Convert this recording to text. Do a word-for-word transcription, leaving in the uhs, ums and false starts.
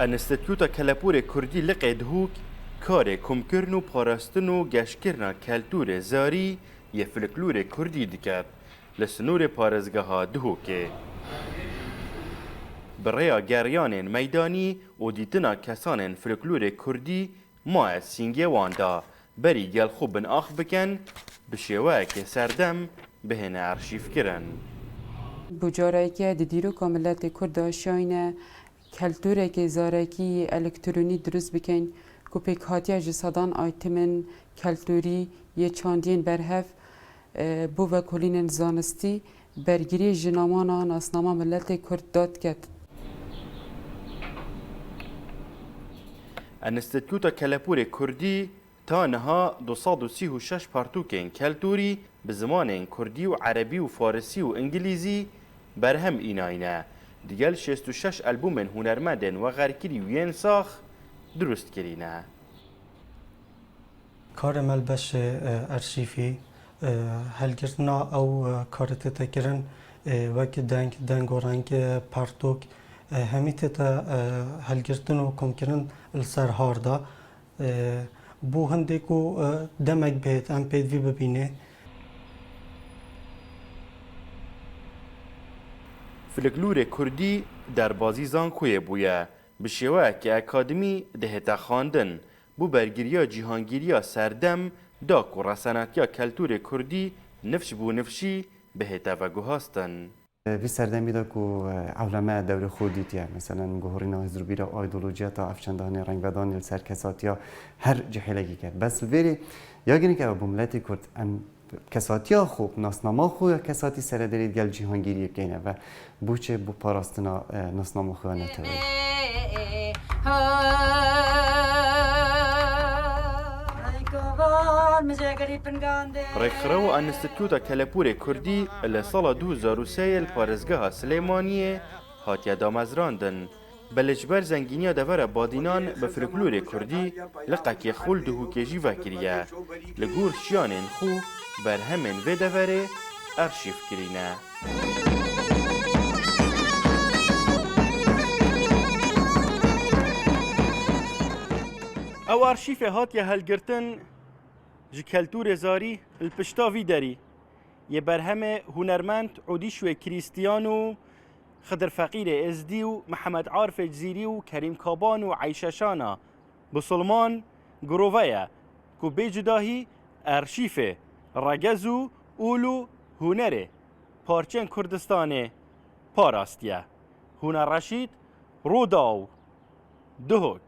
Enstîtuta Kelepûrê Kurdî Liqê Dihûk karê komkirin û parastin û geşkirina keltûrê zarî yê folklorê kurdî diket li sînorê parêzgeha Dihûkê. Bi rêya geriyanên meydanî û dîtina kesanên folklorê kurdî maye sîngê wan da, berî gel xwe binax bikin, bi şêweyekê serdem bihêne erşîvkirin. Bû careke di dîroka miletê Kurd de şayîne keltûrekê zarekî yê elektronî dirust bikeyn ku pêkhatiya ji sedan aytimên keltûrî yê çandiyên berhev, e, bo vekolînên zanistî, bergiriyê ji namana nasnama miletê Kurd dadiket. Enstîtuta Kelepûrê Kurdî ta niha du sed û sî û şeş pertûkên keltûrî bi zimanên kurdî û erebî û farisî û îngilîzî berhem înayne. Digel şêst û şeş albûmên hunermendên wexerkirî û yên sax dirust kirîne. Karê me li beşê, e, erşîfî, e, helgirtina ew, e, karê tête kirin, e, wek deng, deng û reng, e, pertûk, e, hemî tête, e, helgirtin û komkirin li ser har de. E, bo hindê ku, e, demek bihêt em pêdivî bibînê. Folklorê kurdî derbazî zankoyê bûye, bi şêweyeke akademî dihête xwendin, bo bergiriya cîhangîriya serdem da ku resenatiya keltûrê kurdî nifş bo nifşî bihête veguhastin. Vî serdemî de ku ewleme dewrê xwe dîtiye, meselen guhorîna hizrûbîra, aydolojiya ta ev çendanê rengvedanê li ser kesatiya her cihêlekî ket. Bes li vêrê ya girîng ew bû, miletê Kurd em kesatiya xwe, nasnama xwe ya kesatî seredarî digel cîhangîriyê bikeyne ve bo çi? Bo parastina, e, nasnama xwe ya neteweyî. Rêkxirawa Enstîtuta Kelepûrê Kurdî li sala du hezar û sê yê li parêzgeha Silêmaniyê hatiye damezrandin. Belê ji ber zengîniya devera Badînan bi folklorê kurdî liqekê xwe li Dihûkê jî vekiriye. Li gor şiyanên xwe berhemên vê deverê erşîv kirîne. Ew arşîvê hatiye helgirtin ji keltûrê zarî li pişta vî derî yê berhemê hunermend Odîşwê Krîstiyan û Xidir Feqîrê Êzdî û Mihemed Arifê Cizîrî û Kerîm Kaban û Eyşe Şana Bisilman Girove ye ku bê cudahî erşîvê regez û ûl û hunerê parçeyên Kurdistanê parastiye. Hûna Reşîd, Rûdaw, Duhok.